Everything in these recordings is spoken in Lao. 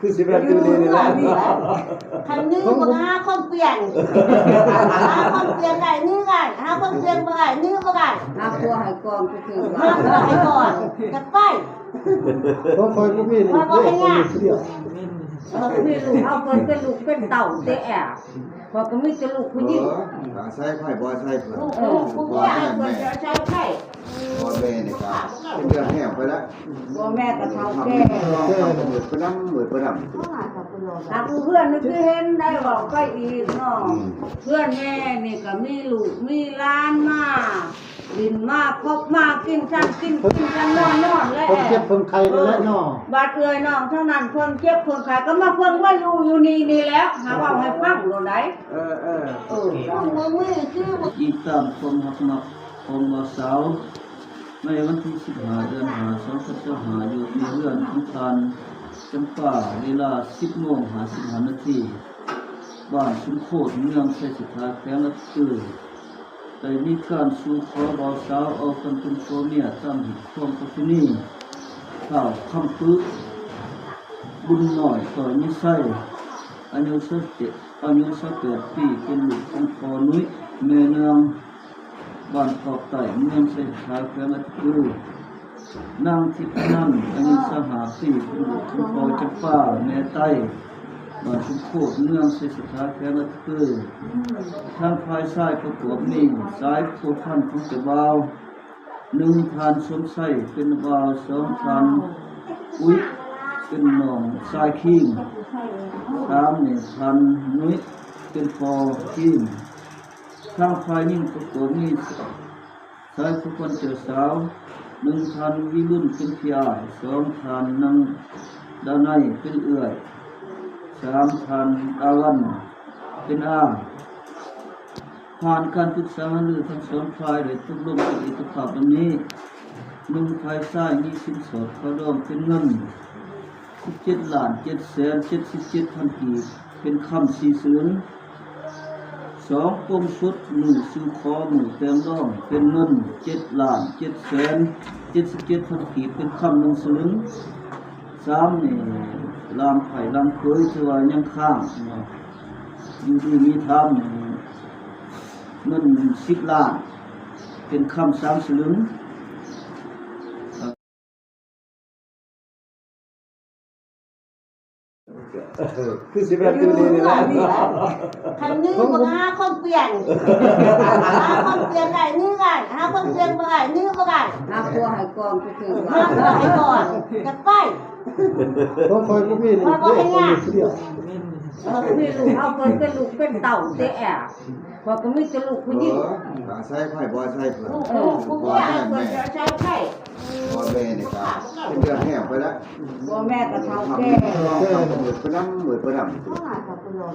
ຄືຊິແມ່ນຢູ່ນີ້ນີ້ແຫຼະ. ຄັນນີ້ກໍຫາຄົນປ່ຽນ ຫາຄົນປ່ຽນໄດ້ນີ້ໄດ້ ຫາຄົນປ່ຽນບໍ່ໄດ້ນີ້ບໍ່ໄດ້ ຫາຜົວໃຫ້ກ່ອນ ຄືວ່າ ຫາຜົວໃຫ້ກ່ອນ ຈະໄປ ຂອງຂ້ອຍບໍ່ມີລູກເດ້ ຂ້ອຍຢູ່ຜູ້ດຽວ ເອີ ມີລູກເອົາເພິ່ນເປັນລູກເປັນເຕົ້າແທ້ ຂ້ອຍກໍມີແຕ່ລູກຜູ້ຍິງ ເອີ ອາໄສໃຜບໍ່ອາໄສເພິ່ນ ເອີ ຜູ້ເພິ່ນອາໄສໃຜ ພໍ່ແມ່ນີ້ກໍເປັນເລື່ອງແຫ້ງໄປແລ້ວ ພໍ່ແມ່ກໍເຖົ້າແກ່ ເອີ ໄປນຳ ເອີ ໄປນຳ ຫາຜູ້ເພື່ອນນີ້ຄືເຫັນໄດ້ເວົ້າໄປອີກເນາະ ອືມ ເພື່ອນແມ່ນີ້ກໍມີລູກມີຫຼານມາຫຼິ້ນມາຄົບມາກິນຊັ້ນກິນກິນຊັ້ນນອນນອນແຫຼະ ຄົນເຈັບຄົນໄຂ້ນີ້ແຫຼະເນາະ ບາດເອື້ອຍນ້ອງທາງນັ້ນຄົນເຈັບຄົນໄຂ້ກໍມາເພິ່ງມາຢູ່ຢູ່ນີ້ນີ້ແຫຼະ ຫາເວົ້າໃຫ້ຟັງໂລດໄດ ເອີ ເອີ ເອີ ບໍ່ມີຄືບໍ່ ອີງຕາມຄວາມຮັກມັກຂອງບ່າວສາວ ໃນວັນທີສິບຫ້າ ເດືອນຫ້າ ສອງພັນຊາວຫ້າ ຢູ່ທີ່ເຮືອນຂອງທ່ານຈຳປາ ເວລາສິບໂມງຫ້າສິບຫ້ານາທີ ບ້ານຊຸມໂຄດ ເມືອງໄຊເສດຖາ ແຂວງລະກະເກືອ ໄດ້ມີການສູ່ຂໍບ່າວສາວເອົາກັນເປັນຜົວເມຍຕາມຮີດຄອງປະເພນີ ທ້າວຄຳປຶກ ບຸນນ້ອຍ ຕ້ອຍມີໄຊ ອາຍຸຊາວເຈັດ ອາຍຸຊາວແປດປີ ເປັນລູກຂອງພໍ່ນຸ້ຍ ແມ່ນາງ ບ້ານຄອກໃຕ້ ເມືອງໄຊເສດຖາ ແຂວງລະກະເກືອ ນາງທິດພະນັນ ອາຍຸຊາວຫ້າປີ ເປັນລູກຂອງພໍ່ຈຳປາ ແມ່ໄຕ ບ້ານຊຸມໂຄດ ເມືອງໄຊເສດຖາ ແຂວງລະກະເກືອ ທາງຝ່າຍຊາຍປະກອບມີສາຍພົວພັນຂອງເຈົ້າບ່າວ ໜຶ່ງ ທ່ານສົມໄຊ ເປັນນ້າບ່າວ ສອງ ທ່ານອຸ້ຍ ເປັນນ້ອງຊາຍຄີງ ສາມ ນີ້ ທ່ານນຸ້ຍ ເປັນພໍ່ຄີງ ທາງຝ່າຍຍິງປະກອບມີສາຍຜູ້ຄົນເຈົ້າສາວ ໜຶ່ງ ທ່ານວິລຸນ ເປັນພີ່ອ້າຍ ສອງ ທ່ານນາງດາໄນ ເປັນເອື້ອຍ ສາມ ທ່ານດາວັນ ເປັນອາ. ຜ່ານການປຶກສາຫາລື ທັງສອງຝ່າຍໄດ້ຕົກລົງເປັນເອກະພາບດັ່ງນີ້, ໜຶ່ງ ຝ່າຍຊາຍມີສິນສອດຄ່າດອງເປັນເງິນສິບເຈັດລ້ານເຈັດແສນເຈັດສິບເຈັດພັນກີບ ເປັນຄຳສີ່ສະລຶງ. ສອງ ປົມສົດມື້ສູ່ຂໍມື້ແຕ່ງດອງ ເປັນເງິນເຈັດລ້ານເຈັດແສນເຈັດສິບເຈັດພັນກີບ ເປັນຄຳໜຶ່ງສະລຶງ. ສາມ ນີ້ ຫຼານໃພ້ຫຼານເຂີຍ ຖືວ່າຍັງຄ້າງເນາະ ຢູ່ດີມີທຳ ເງິນສິບລ້ານ ເປັນຄຳສາມສະລຶງ. ຄືຊິແມ່ນຢູ່ນີ້ນີ້ແຫຼະ ຄັນນີ້ກໍຫາຄົນປ່ຽນ ຫາຄົນປ່ຽນໄດ້ນີ້ໄດ້ ຫາຄົນປ່ຽນບໍ່ໄດ້ນີ້ບໍ່ໄດ້ ຫາຜົວໃຫ້ກ່ອນ ຄືວ່າ ຫາຜົວໃຫ້ກ່ອນ ຈະໄປ ຂອງຂ້ອຍບໍ່ມີລູກເດ້ ຂ້ອຍຢູ່ຜູ້ດຽວ ເອີ ມີລູກເອົາເພິ່ນເປັນລູກເປັນເຕົ້າແທ້ ຂ້ອຍກໍມີແຕ່ລູກຜູ້ຍິງ ເອີ ອາໄສໃຜບໍ່ອາໄສເພິ່ນ ເອີ ຜູ້ເພື່ອນເພິ່ນຈະອາໄສໃຜ ພໍ່ແມ່ນີ້ກໍເປັນເລື່ອງແຫ້ງໄປແລ້ວ ພໍ່ແມ່ກໍເຖົ້າແກ່ ໄປນຳ ໄປນຳ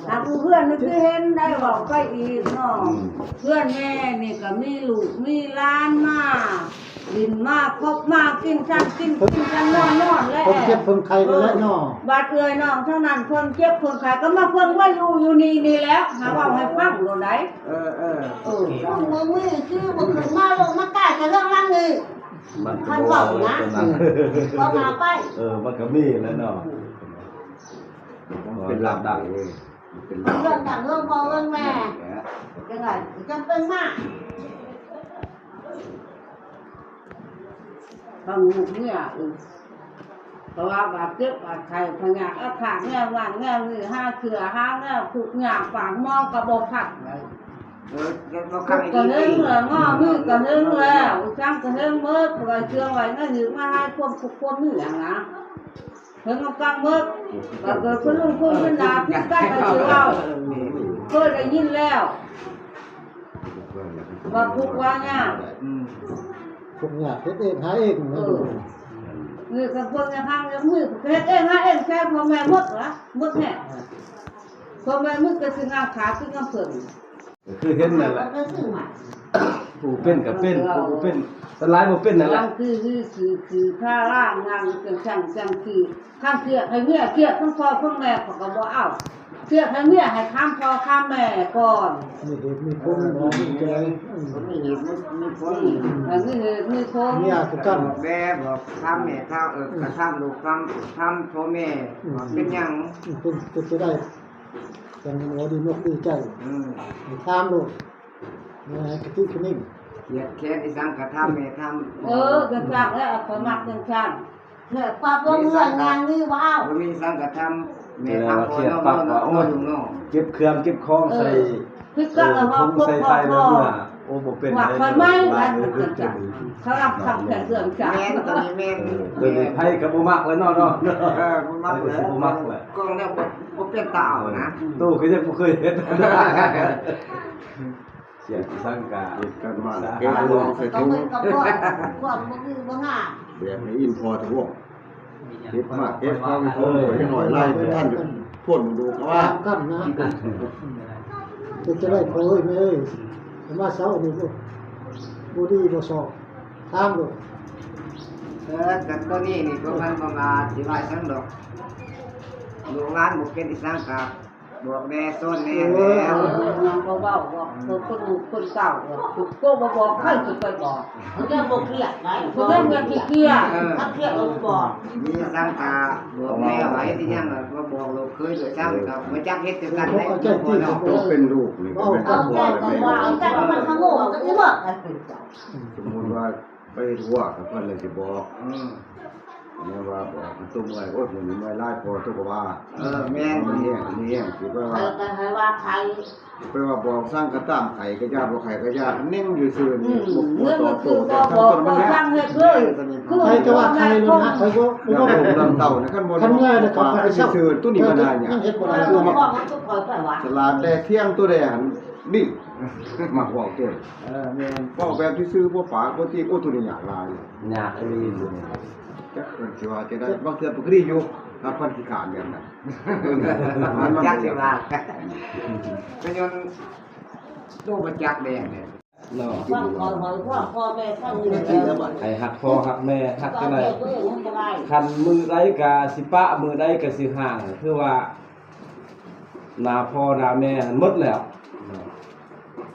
ຫາຜູ້ເພື່ອນນີ້ຄືເຫັນໄດ້ເວົ້າໄປອີກເນາະ ອືມ ເພື່ອນແມ່ນີ້ກໍມີລູກມີຫຼານມາຫຼິ້ນມາຄົບມາກິນຊັ້ນກິນກິນຊັ້ນນອນນອນແຫຼະ ຄົນເຈັບຄົນໄຂ້ນີ້ແຫຼະເນາະ ບາດເອື້ອຍນ້ອງທາງນັ້ນຄົນເຈັບຄົນໄຂ້ກໍມາເພິ່ງມາຢູ່ຢູ່ນີ້ນີ້ແຫຼະ ຫາເວົ້າໃຫ້ຟັງໂລດໄດ ເອີ ເອີ ເອີ ບໍ່ມີຄືບໍ່ຂຶ້ນມາລົງມາກາຍແຕ່ເລື່ອງນັ້ນນີ້ ມັນກໍບໍ່ເວົ້ານະ ເວົ້າໜ້າໄປ ເອີ ມັນກໍມີແຫຼະເນາະ ເປັນລາບດັງ ເປັນເລື່ອງດັງເລື່ອງພໍ່ເລື່ອງແມ່ ຈັ່ງໃດຈັ່ງເປັນມາ ທາງລູກເມຍ ເອີ ເພາະວ່າບາດເຈັບບາດໄຂ້ພະຍາດອາຄາດແນວນັ້ນແນວນີ້ ຫາເຊື້ອຫາແນວທຸກຍາກປາກໝໍກໍບໍ່ພັກ ເອີ ກໍເຮັງແລ້ວ ງໍມືກໍເຮັງແລ້ວ ອີ່ຫຍັງກໍເຮັງໝົດ ເພື່ອເຊື່ອໄວ້ໃນນີ້ມາໃຫ້ຄວາມທຸກຄວາມຍາກຫັ້ນນະ ເພິ່ນມາຟັງໝົດ ວ່າເກີດເພິ່ນລົງທຶນເພິ່ນໜ້າຜິດກັນກໍຊິເວົ້າ ເຄີຍໄດ້ຍິນແລ້ວ ວ່າທຸກວ່າຍາກ ອືມ ທຸກຍາກເຮັດເອງຫາເອງ ເອີ ນີ້ກໍເບິ່ງຢ່າງທາງຢ່າງນີ້ ເຮັດເອງຫາເອງ ໃຊ້ພໍ່ແມ່ໝົດລະ ໝົດແຮງ ພໍ່ແມ່ມຶງກໍຊິງາມຂາຄືງາມເພິ່ນ ກໍຄືເຫັນນັ້ນແຫຼະ ຜູ້ເປັນກໍເປັນ ຜູ້ບໍ່ເປັນ ສ່ວນຫຼາຍບໍ່ເປັນນັ້ນແຫຼະ ຄືຄືຄືຂ້າລ່າງງານຈັງຊັ້ນຈັ່ງຊີ້ ຄັນຊິໃຫ້ເມຍຄຽດທັງພໍ່ທັງແມ່ ເຂົາກໍບໍ່ເອົາ ເຊື່ອໃຫ້ເມຍໃຫ້ຄຳພໍ່ຄຳແມ່ກ່ອນ. ມີເຫດມີຜົນ ອືມ ບອກໃຈ ອືມ ມີເຫດມີຜົນ ເອີ ມີເຫດມີຜົນ ເມຍຄືກັນ ບອກແດ່ ບອກຄຳແມ່ຄຳ ເອີ ອືມ ກະທຳລູກຄຳ ຄຳພໍ່ແມ່ ອືມ ວ່າເປັນຫຍັງ ອືມ ເປັນ ເປັນໄປໄດ້ ຈັ່ງວ່າດີອົກດີໃຈ ອືມ ໃຫ້ຖາມໂລດ ແມ່ໃຫ້ກະຕິກະນິງ ຂຽດແຄ້ນອີ່ສັງກະທຳແມ່ທຳ ເອີ ຈັ່ງຊັ້ນແຫຼະ ຂ້ອຍມັກຈັ່ງຊັ້ນ. ແລ້ວປັບວ່າເມື່ອຍງານນີ້ວ່າ ບໍ່ມີສັງກະທຳ ແມ່ທຳພໍ່ນ້ອງເນາະ ເກັບເຄື່ອງເກັບຂອງໃສ່ ເອີ ຖົງໃສ່ໄຖແລ້ວເມື່ອ ໂອ້ ບໍ່ເປັນໃດ ວ່າຂ້ອຍໄໝ ເຂົາລັກຄຳແຕ່ເລື່ອງຈັກ ແມ່ນ ໂຕນີ້ແມ່ນ ເອີ ໂຕນີ້ໃຜກໍບໍ່ມັກແລ້ວເນາະ ເນາະ ເອີ ບໍ່ມັກແລ້ວ ບໍ່ມັກແລ້ວ ຂອງແນວບໍ່ ບໍ່ເປັນຕາເອົານະ ໂຕກໍຍັງບໍ່ເຄີຍເຮັດ. ສຽງອີ່ສັງກະເຮັດກັນມາ ເຮັດລອງໃສ່ຖົງ ຄວາມບໍ່ຄືບໍ່ງາມ ແບບໃຫ້ອິນພໍທະວົງ ເກັບມາເກັບຂອງຂອງໜ້ອຍຫຼາຍ ບໍ່ທັນພົ້ນດູກະວ່າ ຕາມກັນນະ ເປັນຈັ່ງໃດພໍ່ເອີຍແມ່ເອີຍ ມາເຊົ້ານີ້ບໍ່ ບໍ່ດີບໍ່ຊອບ ຖາມໂລດ. ເອີ ກະໂຕນີ້ນີ້ກໍມັນບໍ່ວ່າຊິວ່າຫຍັງດອກ ລູກຫຼານບໍ່ເປັນອີ່ສັງກະ ບອກແດ່ ສອນແດ່ແລ້ວ ເອີ ຍັງບໍ່ເວົ້າ ບອກເພິ່ນຄົນເກົ່າ ໂກບໍ່ບອກໃຜຊິໄປບອກ ເພິ່ນຍັງບໍ່ຄຽດໄດ ເພິ່ນຍັງບໍ່ຄຽດ ເອີ ຖ້າຄຽດກໍບອກ ມີສັງກະບອກແມ່ໄວ້ທີ່ຍັງບໍ່ບອກລູກເຂີຍດ້ວຍຊ້ຳ ກໍບໍ່ຈັກເຮັດຄືກັນໃດ ເປັນລູກນີ້ກໍແມ່ນ ເອົາແຕ່ກໍວ່າ ເອົາແຕ່ກໍວ່າ ສມມຸດວ່າ ໄປເຮັດຫົວກັບເພິ່ນແລ້ວຊິບອກ ອືມ ແມ່ນວ່າບອກຕົວເມື່ອຍ ໂອ້ຍ ມື້ນີ້ເມື່ອຍຫຼາຍ ພໍຕົວກໍວ່າ ເອີ ແມ່ນ ມີແຮງ ມີແຮງ ຊິໄປວ່າ ໃຜກໍໃຫ້ວ່າໃຜ ໄປວ່າບອກສັງກະຕາມ ໄຂ້ກໍຢ່າ ບໍ່ໄຂ້ກໍຢ່າ ເນັ່ງຢູ່ຊື່ ອືມ ບໍ່ ບໍ່ຕອບໂຕ້ ແຕ່ທັງຕົ້ນມັນແຫຼະ ໃຜກໍວ່າໃຜໂລດນະ ຂ້ອຍບໍ່ ບໍ່ເວົ້າເລື່ອງເຕົານະ ຄັນບໍ່ ຄັນເມື່ອຍແລ້ວກໍໄປເຊົາ ຊື່ ໂຕນີ້ມັນຫາຍາກ ຍັງເຮັດບໍ່ໄດ້ ສະຫຼາດແດ່ ທ່ຽງໂຕແດ່ຫັ້ນ ນີ້ ມັກເວົ້າເກີນ ເອີ ແມ່ນ ເວົ້າແບບຊື່ໆ ບໍ່ປາກບໍ່ຕີ ໂອ້ ໂຕນີ້ຍາກຫຼາຍ ຍາກອີ່ຫຼີ ຈັກເພິ່ນຊິວ່າຈັ່ງໃດ ບາງເທື່ອເພິ່ນກໍດີຢູ່ ຖ້າເພິ່ນຂີ້ຄ້ານແບບນັ້ນ ມັນ ມັນ ຈັກຊິວ່າ ກໍຍ້ອນໂຕບໍ່ຈັກແດ່ເນາະ ຟັງພໍ່ ຟັງພໍ່ແມ່ຟັງ ໃຫ້ຮັກພໍ່ຮັກແມ່ ຮັກຈັ່ງໃດ ຄັນມື້ໃດກໍຊິປະ ມື້ໃດກໍຊິຮ້າງ ຄືວ່າ ໜ້າພໍ່ໜ້າແມ່ຫັ້ນໝົດແລ້ວເນາະ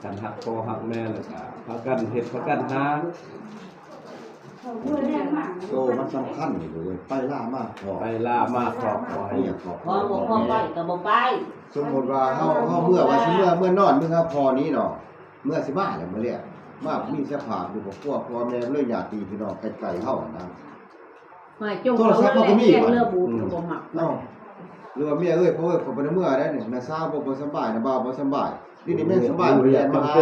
ຄັນຮັກພໍ່ຮັກແມ່ແລ້ວກະພາກັນເຮັດພາກັນຫາ ໂຕມັນສຳຄັນນີ້ເວີຍ ໄປລາມາຄອບ ໄປລາມາຄອບ ຂໍໃຫ້ເມຍຄອບ ພໍ່ບໍ່ ພໍ່ໄປກໍບໍ່ໄປ ສົມມຸດວ່າເຮົາ ເຮົາເມື່ອວ່າຊິເມື່ອ ເມື່ອນອນ ເມື່ອພັກຜ່ອນນີ້ເນາະ ເມື່ອຊິມາແລ້ວ ມື້ແລກມາມີສະພາບຢູ່ຄອບຄົວ ພໍ່ແມ່ເລີຍ ຍາດຕິພີ່ນ້ອງໃກ້ໆເຮົາຫັ້ນນະ ໂທລະສັບເຮົາກໍມີ ເນາະ ຫຼືວ່າເມຍເອີຍ ພໍ່ເອີຍ ຂ້ອຍບໍ່ໄດ້ເມືອໄດ໋ນີ້ ນ້າສາວບໍ່ ບໍ່ສະບາຍ ນ້າບ່າວບໍ່ສະບາຍ ດຽວນີ້ແມ່ນສະບາຍ ບໍ່ໄດ້ມາຫາ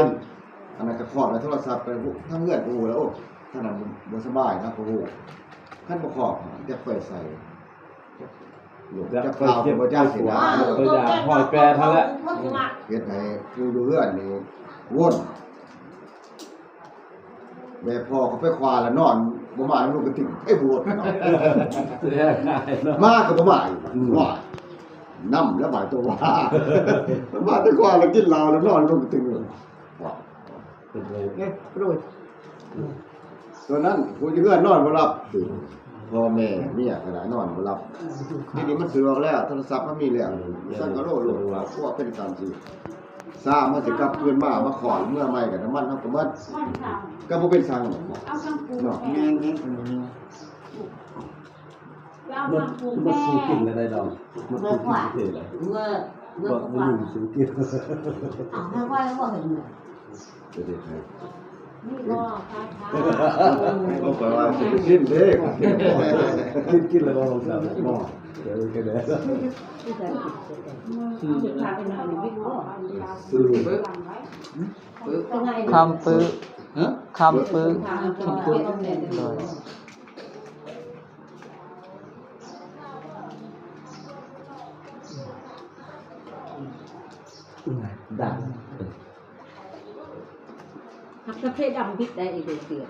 ອັນນັ້ນກໍຄອບແລ້ວ ໂທລະສັບໄປທາງເຮືອນກໍຮູ້ແລ້ວ ໂອ້ ທ່ານນັ້ນບໍ່ສະບາຍນະ ກໍຮູ້ ຄັນບໍ່ຄອບ ຈັກໄປໃສ ຈັກໄປເກັບ ຈັກຂ່າວບໍ່ຈັກຊິນະ ໄປຢາມຫ້ອຍແປດຫັ້ນແຫຼະ ເຮັດໃຫ້ຜູ້ຢູ່ເຮືອນນີ້ວົນ ແມ່ພໍ່ກໍໄປຄວ້າລະນອນ ບໍ່ມານຳລູກກະຕິກ ເອີຍ ບໍ່ເນາະ ມາກໍບໍ່ມາອີກ ອືມ ວ່ານຳລະບາດໂຕວ່າ ມາແຕ່ຄວ້າລະກິນເຫຼົ້າລະນອນນຳລູກກະຕິກ ເອີຍ ໂດຍ ຕອນນັ້ນຜູ້ຢູ່ເຮືອນນອນບໍ່ຫຼັບ ພໍ່ແມ່ເມຍກໍໄດ້ນອນບໍ່ຫຼັບ ດຽວນີ້ມັນສະດວກແລ້ວ ໂທລະສັບມັນມີແລ້ວ ສັງກະໂລໂລດ ຄອບຄົວເປັນຕາມທີ່ ຊ້າມາຊິກັບຄືນມາ ມາຂອດເມືອໃໝ່ກັນ ນ້ຳມັນເຮົາກໍໝົດ ກໍບໍ່ເປັນສັງເນາະ ເອົາສັງປູ ເນາະ ແມ່ນໆ ໝົດ ໝົດສູ່ກິນແລ້ວໄດ໋ດອກ ໝົດສູ່ກິນເພແລ້ວ ເມື່ອ ເມື່ອ ບໍ່ມີສູ່ກິນ ເອົາໃຫ້ໄວບໍ່ເຫັນເມື່ອ ຈະໄດ້ໃຫ້ ນີ້ກໍ ບໍ່ໄປວ່າຊິໄປກິນເດ້ ກິນ ກິນແລ້ວບໍ່ລົງນ້ຳ ບໍ່ ເອີ ກໍໄດ້ ຊື່ ຄຳປຶ ຮະ ຄຳປຶ ຄຳປຶ ໂດຍ ດັງ ຮັກກາເຟດຳບິດໄດ້ອີກເທື່ອ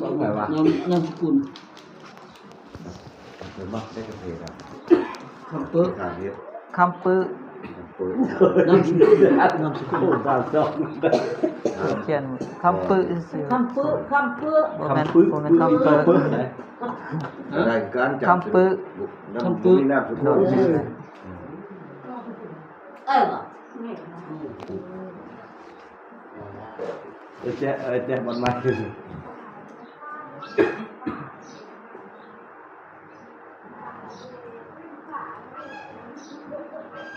ບໍ່ໄປວ່າ ນາມ ນາມສະກຸນ ເພິ່ນມັກໄດ້ກາເຟດຳ ຄຳປຶ ການເຮັດ ຄຳປຶ ຄຳປຶ ນາມສະກຸນ ນາມສະກຸນ ຂຽນຄຳປຶຊື່ ຄຳປຶ ຄຳປຶ ບໍ່ແມ່ນ ຄຳປຶ ບໍ່ແມ່ນຄຳເປີ ຄຳເປີ ໄດ້ຄືກັນ ຄຳປຶ ຄຳປຶ ບໍ່ມີນາມສະກຸນ ໂດຍ ອືມ. ເອີ ເອີ ແຈະ ເອີ ແຈະບ່ອນໃໝ່.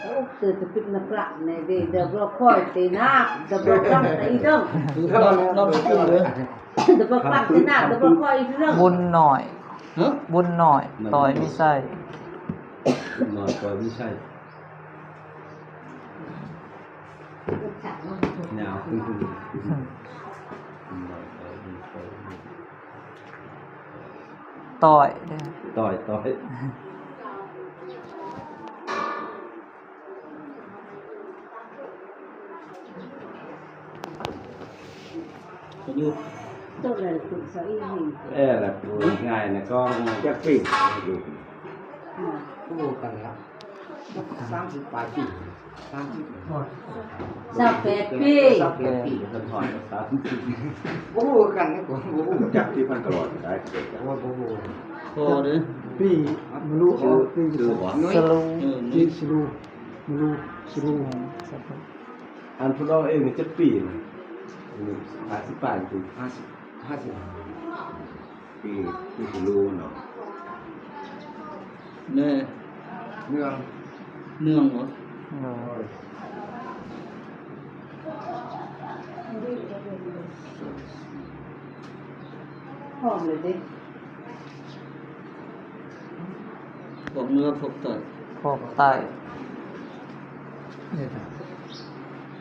ໂອ້ ເກີດຈະປິດນັກລະໃນເດ ດຽວບໍ່ຄ່ອຍຕີນາ ດຽວບໍ່ຟັງຕີເດີ. ນຳ ນາມສະກຸນເດີ ດຽວບໍ່ຟັງຕີນາ ດຽວບໍ່ຄ່ອຍຕີເດີ. ບຸນນ້ອຍ ຮະ? ບຸນນ້ອຍ ຕ່ອຍວິໄຊ ບຸນນ້ອຍ ຕ່ອຍວິໄຊ. ຍາວ ຕ່ອຍ ຕ່ອຍ ຕ່ອຍ ຕ່ອຍ. ເອີ ລະ ງ່າຍນະ ກໍຈັກປີຢູ່ ຮູ້ກັນແລ້ວ ສາມສິບປາຍປີ ສາມສິບ ຊາວແປດປີ ຊາວແປດປີ ເພິ່ນຖອນສາມສິບ ບໍ່ຮູ້ກັນນະ ບໍ່ຮູ້ຈັກທີ່ເພິ່ນຕະຫຼອດໄດ້ ບໍ່ຮູ້ ພໍເດ້ ປີ ບໍ່ຮູ້ ຊື່ ຊື່ຫວະ ສະລູ ເອີ ຊື່ ຊື່ ສະລູ ມະລູ ສະລູ. ອັນເພິ່ນອອກເອງນີ້ຈັກປີນະ? ຫ້າສິບປາຍປີ ຫ້າສິບ ຫ້າສິບ ປີ ປີສະລູເນາະ ແນ່ ເນືອງ ເນືອງເນາະ ໂດຍ ພ້ອມເລີຍເດ້. ພວກເໜືອ ພວກໃຕ້ ພວກໃຕ້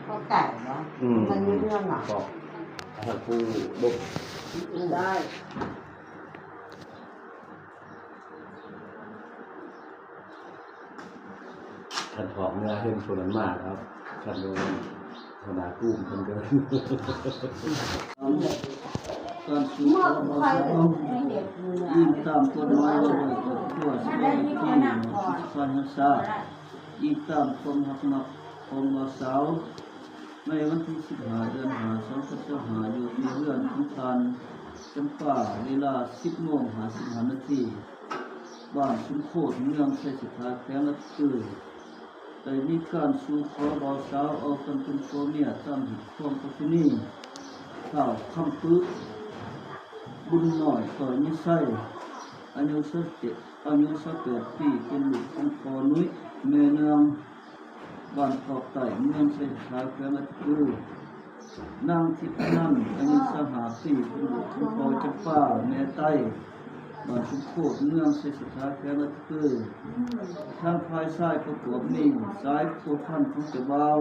ພວກໃຕ້ເນາະ ອືມ ມັນມີເລື່ອງເນາະ ພວກຜູ້ບົກ ອືມ ໄດ້. ຄັນອອກເມືອເຫັນຜູ້ນັ້ນມາແລ້ວ ຄັນບໍ່ແມ່ນຫົວໜ້າກຸ່ມເພິ່ນກໍ ການສືບທອດເອົາຊະເອົາ ອີງຕາມກົດໝາຍວ່າດ້ວຍຄອບຄົວສະເພາະທີ່ ສະພາແຫ່ງຊາດ ອີງຕາມຄວາມຮັກມັກຂອງບ່າວສາວ ໃນວັນທີສິບຫ້າ ເດືອນຫ້າ ສອງພັນຊາວຫ້າ ຢູ່ທີ່ເຮືອນຂອງທ່ານຈຳປາ ເວລາສິບໂມງຫ້າສິບຫ້ານາທີ ບ້ານຊຸມໂຄດ ເມືອງໄຊສະຖາ ແຂວງລະຕິເກີ ໄດ້ມີການສູ່ຂໍບ່າວສາວເອົາກັນເປັນຜົວເມຍຕາມຮີດຄອງປະເພນີ ທ້າວຄຳປຶ ບຸນນ້ອຍ ຕ່ອຍມີໄຊ ອາຍຸຊາວເຈັດ ອາຍຸຊາວແປດປີ ເປັນລູກຂອງພໍ່ນຸ້ຍ ແມ່ເນືອງ ບ້ານຄອກໃຕ້ ເມືອງໄຊສະຖາ ແຂວງລະຕິເກີ. ນາງທິບພະນັນ ອາຍຸຊາວຫ້າປີ ເປັນລູກຂອງພໍ່ຈຳປາ ແມ່ໄຕ ບ້ານຊຸມໂຄດ ເມືອງໄຊສະຖາ ແຂວງລະຕິເກີ. ທາງຝ່າຍຊາຍປະກອບມີ ສາຍພົວພັນຂອງເຈົ້າບ່າວ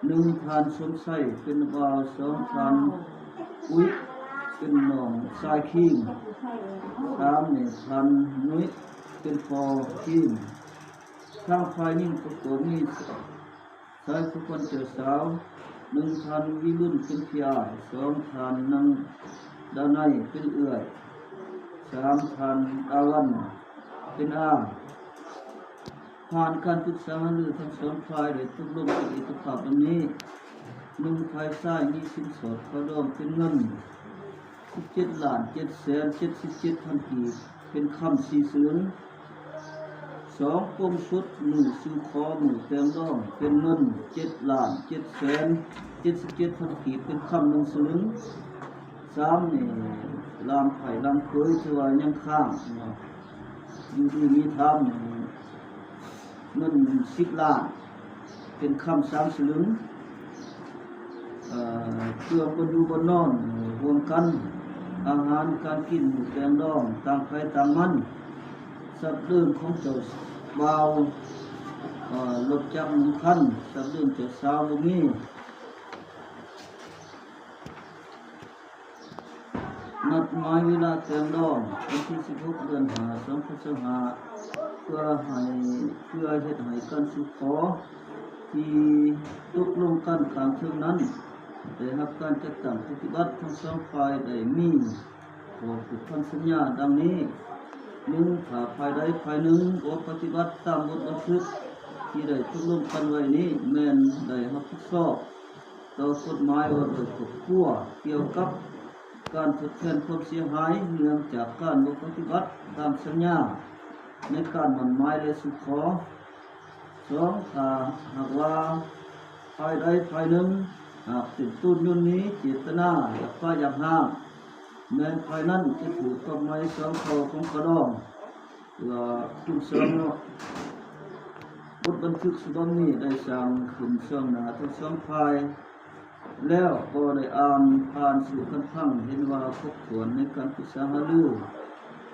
ໜຶ່ງ ທ່ານສົມໄຊ ເປັນນ້າບ່າວ, ສອງ ທ່ານອຸ້ຍ ເປັນນ້ອງຊາຍຄີງ, ສາມ ນີ້ ທ່ານນຸ້ຍ ເປັນພໍ່ຄີງ. ທາງຝ່າຍຍິງປະກອບມີ ສາຍຜູ້ຄົນເຈົ້າສາວ ໜຶ່ງ ທ່ານວິລຸນ ເປັນພີ່ອ້າຍ, ສອງ ທ່ານນາງດາໄນ ເປັນເອື້ອຍ, ສາມ ທ່ານດາວັນ ເປັນອາ. ຜ່ານການປຶກສາຫາລື ທັງສອງຝ່າຍໄດ້ຕົກລົງເປັນເອກະພາບດັ່ງນີ້: ໜຶ່ງ ຝ່າຍຊາຍມີສິນສອດຄ່າດອງເປັນເງິນສິບເຈັດລ້ານເຈັດແສນເຈັດສິບເຈັດພັນກີບ ເປັນຄຳສີ່ສະຫຼຶງ. ສອງ ປົງສົດມື້ສູ່ຂໍມື້ແຕ່ງດອງ ເປັນເງິນເຈັດລ້ານເຈັດແສນເຈັດສິບເຈັດພັນກີບ ເປັນຄຳໜຶ່ງສະຫຼຶງ. ສາມ ນີ້ ຫຼານໄພ້ຫຼານເຂີຍ ຖືວ່າຍັງຄ້າງເນາະ ຢູ່ດີມີທຳ ເງິນສິບລ້ານ ເປັນຄຳສາມສະຫຼຶງ. ເອີ ເຄື່ອງບ່ອນຢູ່ບ່ອນນອນຮ່ວມກັນ, ອາຫານການກິນ ມື້ແຕ່ງດອງ ຕ່າງໃຜຕ່າງມັນ, ຊັບເດີນຂອງເຈົ້າບ່າວ, ເອີ ລົດຈັກໜຶ່ງຄັນ, ຊັບເດີນເຈົ້າສາວບໍ່ມີ. ນັດໝາຍເວລາແຕ່ງດອງ ວັນທີສິບຫົກ ເດືອນຫ້າ ສອງພັນຊາວຫ້າ ເພື່ອໃຫ້ ເພື່ອເຮັດໃຫ້ການສູ່ຂໍທີ່ຕົກລົງກັນຂ້າງເທິງນັ້ນ ໄດ້ຮັບການຈັດຕັ້ງປະຕິບັດ. ທັງສອງຝ່າຍໄດ້ມີຂໍ້ຜູກພັນສັນຍາດັ່ງນີ້: ໜຶ່ງ ຖ້າຝ່າຍໃດຝ່າຍໜຶ່ງບໍ່ປະຕິບັດຕາມບົດບັນທຶກທີ່ໄດ້ຕົກລົງກັນໄວ້ນີ້ ແມ່ນໄດ້ຮັບຜິດຊອບ ຕໍ່ກົດໝາຍວ່າດ້ວຍຄອບຄົວ ກ່ຽວກັບການທົດແທນຄວາມເສຍຫາຍ ເນື່ອງຈາກການບໍ່ປະຕິບັດຕາມສັນຍາໃນການໝັ້ນໝາຍ ແລະ ສູ່ຂໍ. ສອງ ຖ້າຫາກວ່າຝ່າຍໃດຝ່າຍໜຶ່ງ ຫາກເປັນຕົ້ນຍົນນີ້ເຈດຕະນາຢາກຟ້າຢາກຮ້າງ ແມ່ນຝ່າຍນັ້ນຈະຖືກກັບໄມ້ຊອງເຂົ້າຂອງຂະດອງ ເພື່ອຂຶ້ນຊອງເນາະ. ບົດບັນທຶກສະບັບນີ້ໄດ້ສ້າງຂຶ້ນເບື້ອງໜ້າທັງສອງຝ່າຍ ແລ້ວກໍໄດ້ອ່ານຜ່ານສູ່ກັນຟັງ ເຫັນວ່າຄົບຖ້ວນໃນການປຶກສາຫາລື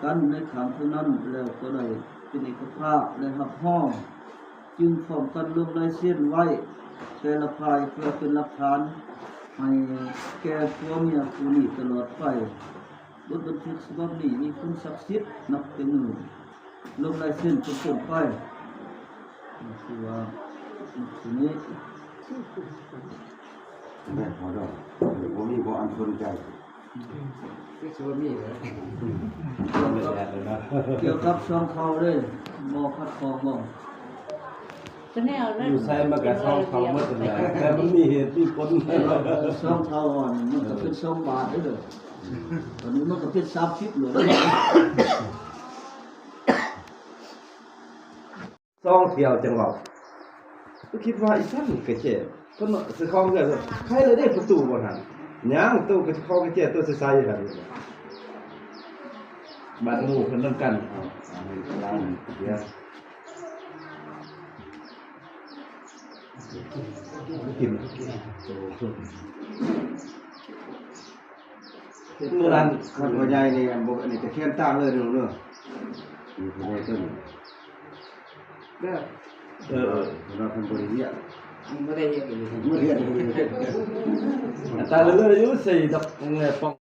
ກັນໃນຄັ້ງເທົ່ານັ້ນ ແລ້ວກໍໄດ້ເປັນເອກະພາບ ແລະ ຮັບຮອງ ຈຶ່ງພ້ອມກັນລົງລາຍເຊັນໄວ້ແຕ່ລະຝ່າຍ ເພື່ອເປັນຫຼັກຖານໃຫ້ແກ່ຜົວເມຍຄູ່ນີ້ຕະຫຼອດໄປ. ບົດບັນທຶກສະບັບນີ້ມີຄຸນສັກສິດນັບແຕ່ມື້ລົງລາຍເຊັນເປັນຕົ້ນໄປ. ຄືວ່າ ຄືນີ້ ແມ່ນບໍ່ດອກ ບໍ່ມີບໍ່ອັນສົນໃຈ ຄືຊິບໍ່ມີເລີຍ ກ່ຽວກັບ ກ່ຽວກັບຊ່ອງເຂົ້າເດ້ ບໍ່ຂັດຂ້ອງບໍ່? ຕົວແນວນັ້ນ ຢູ່ໃສມັນກໍຊ່ອງເຂົ້າໝົດນັ້ນແຫຼະ ແຕ່ມັນມີເຫດມີຜົນ ຊ່ອງເຂົ້າອັນມັນກໍເປັນຊ່ອງບາດເດ້ ອັນນີ້ມັນກໍເປັນສາມສິບໂລດ. ສອງທ່ຽວຈັ່ງເວົ້າ ກໍຄິດວ່າອີສັນກະແຈ ເພິ່ນວ່າເຈົ້າຂອງເຮືອນ ໄຂແລ້ວເດ້ປະຕູບໍ່ຫັ້ນ ຍັງ ໂຕກະເຈົ້າຂອງກະແຈໂຕໃສໆ ຫັ້ນ ບາດໝູ່ເພິ່ນນຳກັນ ເອົາ ເອົາໃຫ້ຫຼານເດຍ ກິນ ໂຕ ມື້ນັ້ນ ຄັນພໍ່ໃຫຍ່ນີ້ ອັນບໍ່ ອັນນີ້ກະແຄມຕ່າງເລີຍເດີ ນີ້ພໍ່ໃຫຍ່ຕົວນີ້ ແບບ ເອີ ເອີ ເພິ່ນວ່າເພິ່ນບໍ່ໄດ້ຮຽນ ບໍ່ໄດ້ຮຽນເລີຍ ບໍ່ໄດ້ຮຽນເລີຍ ຕ່າງເລີຍຢູ່ໃສ່ດອກ ເອີ ປ້ອງ